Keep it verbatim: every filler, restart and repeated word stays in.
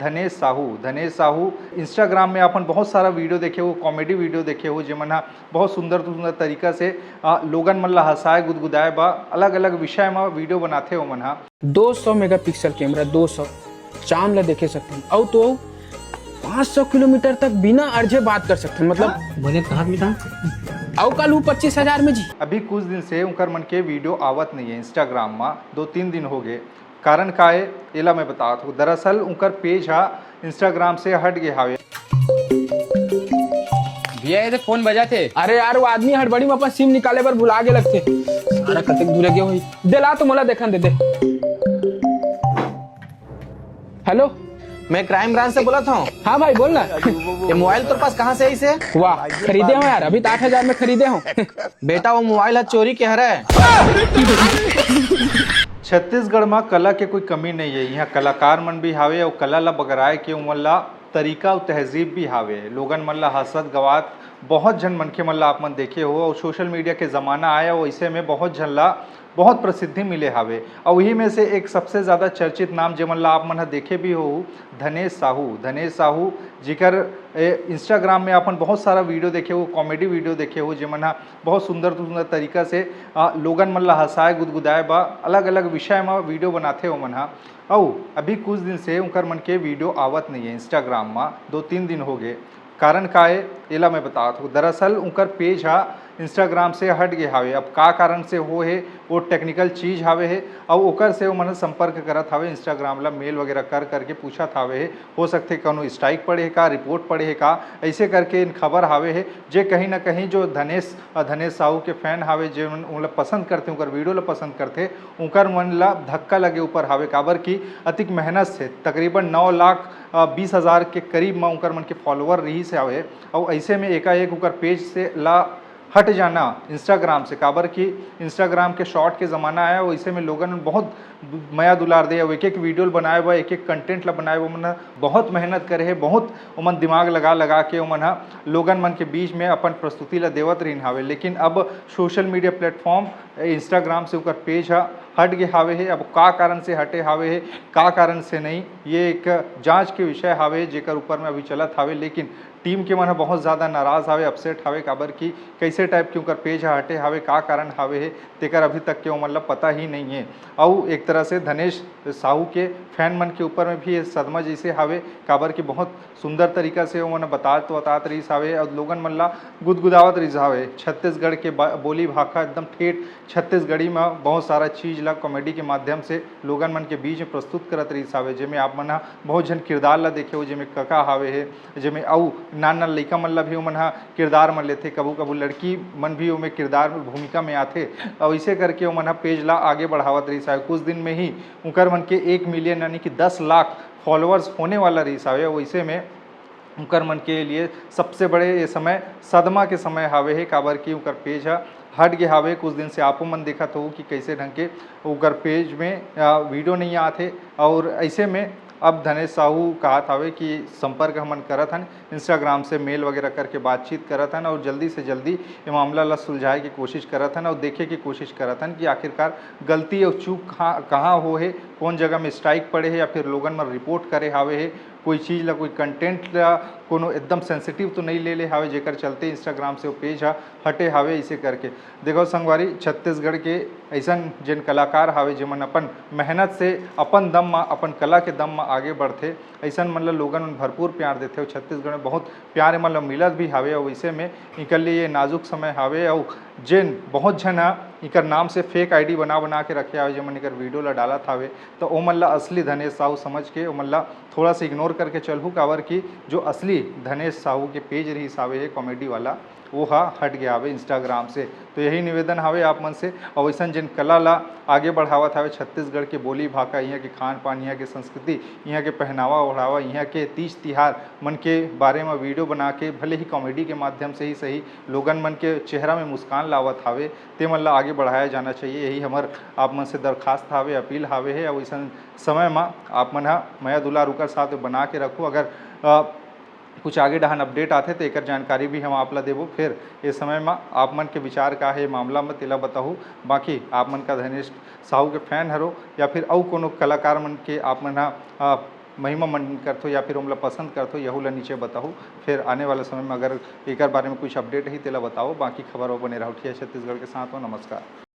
धनेश साहू, धनेश Sahu Instagram में अपन बहुत सारा वीडियो देखे हो, कॉमेडी वीडियो देखे हो, जेमन ह बहुत सुंदर सुंदर तरीका से, अ, लोगन मन ला हंसाए, गुदगुदाए बा, अलग-अलग विषय म वीडियो बनाथे ओमन ह। दो सौ मेगापिक्सल कैमरा, दो सौ, चांद ला देखे सकथन, अउ तो पाँच सौ किलोमीटर तक बिना अरझे बात कर सकथन, मतलब। बने कहात मितान। अउ कालू पच्चीस हजार में जी। अभी कुछ दिन से उनकर मन के वीडियो आवत नहीं है Instagram म, दो तीन दिन हो गए। कारण का है, एला मैं बतात हूँ। दरअसल उनकर पेज हा Instagram से हट गए हावे। भैया, ये तो फोन बजाथे। अरे यार, वो आदमी हड़बड़ी में अपन सिम निकाले बर भुला गे लगथे। सारा कतेक दूर गे होही। दे ला तो मोला देखन दे दे। हेलो। मैं क्राइम ब्रांच से बोलत हूँ। हाँ भाई, बोल ना। ये मोबाइल तोर पास कहाँ से आइस हे? वाह, खरीदे हंव यार, अभी तो आठ हजार में खरीदे हंव। बेटा, वो मोबाइल ह चोरी के हरे। छत्तीसगढ़ म कला के कोई कमी नहीं है। यहाँ कलाकार मन भी हावे अउ कला ला बगराए के उमन ला तरीका अउ तहजीब भी हावे। लोगन मन ला हंसत गवात बहुत झन मनखे मन ला आप मन देखे हो, अउ सोशल मीडिया के जमाना आय, अउ ऐसे में बहुत झन ला बहुत प्रसिद्धि मिले हावे। अउ वही में से एक सबसे ज्यादा चर्चित नाम, जेमन ला आप मन ह देखे भी हो, धनेश साहू। धनेश साहू, जिकर ए, Instagram में अपन बहुत सारा वीडियो देखे हो, कॉमेडी वीडियो देखे हो, जेमन ह बहुत सुंदर सुंदर तरीका से, अ, लोगन मन ला हंसाए, गुदगुदाए बा, अलग-अलग विषय म वीडियो बनाथे ओमन ह। अउ अभी कुछ दिन से उनकर मन के वीडियो आवत नहीं है Instagram म, दो तीन दिन हो गए। कारण का है, एला मैं बतात हूँ। दरअसल उनकर पेज ह Instagram से हट गए हावे। अब का कारण से हो हे, वो टेक्निकल चीज हावे हे, अउ ओकर से ओमन ह संपर्क करत हावे, Instagram ला मेल वगैरह कर करके पूछत हावे हे। हो सकथे कोनो स्ट्राइक पड़े हे का, रिपोर्ट पड़े हे का, ऐसे करके इन खबर हावे हे, जे कहीं ना कहीं जो धनेश, अ, धनेश साहू के फैन हावे, जे मन ओला पसंद करथे, उनकर वीडियो ला पसंद करथे, उनकर मन ला धक्का लगे ऊपर हावे, काबर कि अतिक मेहनत से तकरीबन नौ लाख, अ, बीस हजार के करीब म उनकर मन के फॉलोअर रहिस हावे, अउ ऐसे में एकाएक उनकर पेज से ला हट जाना Instagram से, काबर कि Instagram के शॉर्ट के ज़माना आय, वैसे में लोगन मन बहुत दु-, मया दुलार दे, अउ एक-एक वीडियो ल बनाए बर, एक-एक कंटेंट ल बनाए बर, ओमन ह बहुत मेहनत करे हे, बहुत ओमन दिमाग लगा-लगा के ओमन ह लोगन मन के बीच में अपन प्रस्तुति ल देवत रहिन हावे। लेकिन अब सोशल मीडिया प्लेटफॉर्म Instagram से ओकर पेज ह हट गे हावे हे। अब का कारण से हटे हावे हे, का कारण से नहीं, ये एक जांच के विषय हावे, जेकर ऊपर में अभी चलत हावे। लेकिन टीम के मन ह बहुत ज़्यादा नाराज़ हावे, अपसेट हावे, काबर कि कैसे टाइप के उनकर पेज ह हटे हावे, का कारण हावे हे, तेकर अभी तक के ओमन ल पता ही नहीं हे। अउ एक तरह से धनेश साहू के फैन मन के ऊपर में भी ये सदमा जैसे हावे, काबर कि बहुत सुंदर तरीका से ओमन बतात तो बतात रहिस हावे अउ लोगन मन ला गुदगुदावत रहिस हावे। छत्तीसगढ़ के बा-, बोली भाखा एकदम ठेठ छत्तीसगढ़ी म बहुत सारा चीज ला कॉमेडी के माध्यम से लोगन मन के बीच में प्रस्तुत करत रहिस हावे, जेमे आप मन ह बहुत झन किरदार ला देखे हो, जेमे कका हावे हे, जेमे अउ नान नान लइका मन ला भी ओमन ह किरदार म लेथे, कभू कभू लड़की मन भी ओमे किरदार भूमिका में आथे। अउ इसे करके ओमन ह पेज ला आगे बढ़ावत रहिस हावे। कुछ दिन में ही उनकर मन के एक मिलियन यानी कि दस लाख फॉलोअर्स होने वाला रहिस हावे। अउ इसे में उनकर मन के लिए सबसे बड़े ये समय सदमा के समय हावे हे, काबर कि उनकर पेज ह हट गे हावे। कुछ दिन से आपो मन देखत हो कि कैसे ढंग के उनकर पेज में, अ, वीडियो नहीं आत हे। और ऐसे में अब धनेश साहू कहत हावे कि संपर्क हमन करत हन, Instagram से मेल वगैरह करके बातचीत करत हन और जल्दी से जल्दी ये मामला ला सुलझाए के कोशिश करत हन और देखे के कोशिश करत हन कि आखिरकार गलती और चूक कहाँ, कहाँ हो हे, कौन जगह में स्ट्राइक पड़े हे या फिर लोगन मन रिपोर्ट करे हावे हे, कोई चीज ला, कोई कंटेंट ला कोनो एकदम सेंसिटिव तो नहीं ले ले हावे, जेकर चलते Instagram से वो पेज ह हटे हावे, इसे करके। देखो संगवारी, छत्तीसगढ़ के ऐसन जेन कलाकार हावे, जेमन अपन मेहनत से, अपन दम म, अपन कला के दम म आगे बढ़थे, ऐसन मन ल लोगन मन भरपूर प्यार देथे। अउ छत्तीसगढ़ में बहुत प्यार मन ल मिलत भी हावे। अउ वैसे में इकर लिए ये नाजुक समय हावे। अउ जेन बहुत झन ह इकर नाम से फेक आईडी बना बना के रखे हावे, जेमन इकर वीडियो ल डालत हावे, तो ओमन ल असली धनेश साहू समझ के ओमन ल थोड़ा सा इग्नोर करके चलहू, काबर कि जो असली धनेश साहू के पेज रहिस हावे हे कॉमेडी वाला, वो ह हट गया हावे Instagram से। तो यही निवेदन हावे आप मन से। और वैसन जिन कला ला आगे बढ़ावत हावे, छत्तीसगढ़ के बोली भाखा, यहाँ के खान पान, यहाँ के संस्कृति, यहाँ के पहनावा ओढ़ावा, यहाँ के तीज तिहार मन के बारे में वीडियो बना के, भले ही कॉमेडी के माध्यम से ही सही, लोगन मन के चेहरा में मुस्कान लावत हावे, ते मन ला आगे बढ़ाया जाना चाहिए। यही हमर आप मन से दरखास्त हावे, अपील हावे हे। और वैसन समय म आप मन ह मया दुलार उकर साथ बना के रखो। अगर, अ, कुछ आगे डहान अपडेट आथे, तो एकर जानकारी भी हम आप ला देबो। फिर ए समय म आप मन के विचार का हे मामला म, तेला बताहू। बाकी आप मन का धनेश साहू के फैन हरो या फिर अउ कोनो कलाकार मन के आप मन ह, अ, महिमा मन करथो या फिर ओमला पसंद करथो, यहू ला नीचे बताहू। फिर आने वाला समय में अगर एकर बारे में कुछ अपडेट ही, तेला बताओ। बाकी खबर बर बने रहो ठिया छत्तीसगढ़ के साथ हो। नमस्कार।